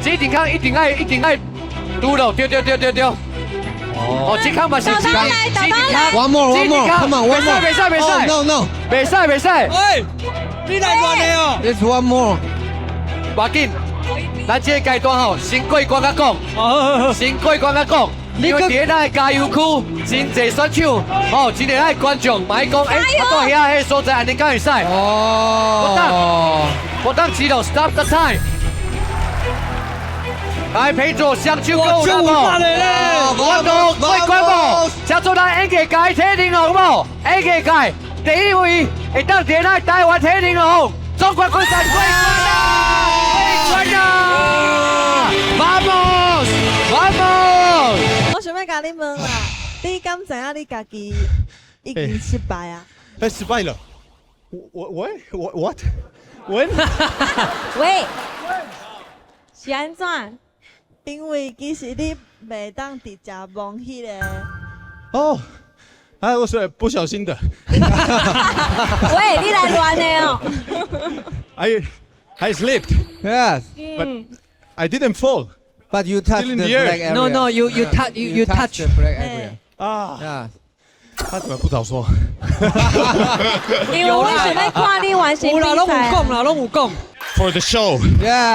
指定空一定愛一定愛拄到，對對對對對。哦，這空嘛是指定空。 One more, one more, come on, one more. 袂使袂使。 Oh, no, no. 袂使袂使。喂，你來亂的哦。 It's one more. 無要緊，咱這個階段吼，先過關仔講，先過關仔講。因為佇咱的加油區，真濟選手，吼，真濟咱的觀眾，嘛愛講，欸，我到遐彼個所在，按呢敢會使？哦。我當知道，stop the time。來，陪佐雙手夠有力無？我都過關無？請做咱演藝界體能好無？演藝界第一位會當佇咱台灣體能王，總冠軍賽過關啦！過關啦！Vamos，Vamos！我想欲共你問啦，你敢知影你家己已經失敗啊？哎，失敗了。我我我 what？ When？喂，是按怎？因為其實你袂當直接摸彼個。哦，哎，我是不小心的。喂，你來亂的哦。 I slipped. Yes. But I didn't fall. But you touch Still in the the air. Black area. No, no, you touch you touch the black area. 啊。 Yeah. 他怎麼不早說？因為我想欲看你完成有啦，攏有比賽。講啦，攏有講。 For the show. Yeah.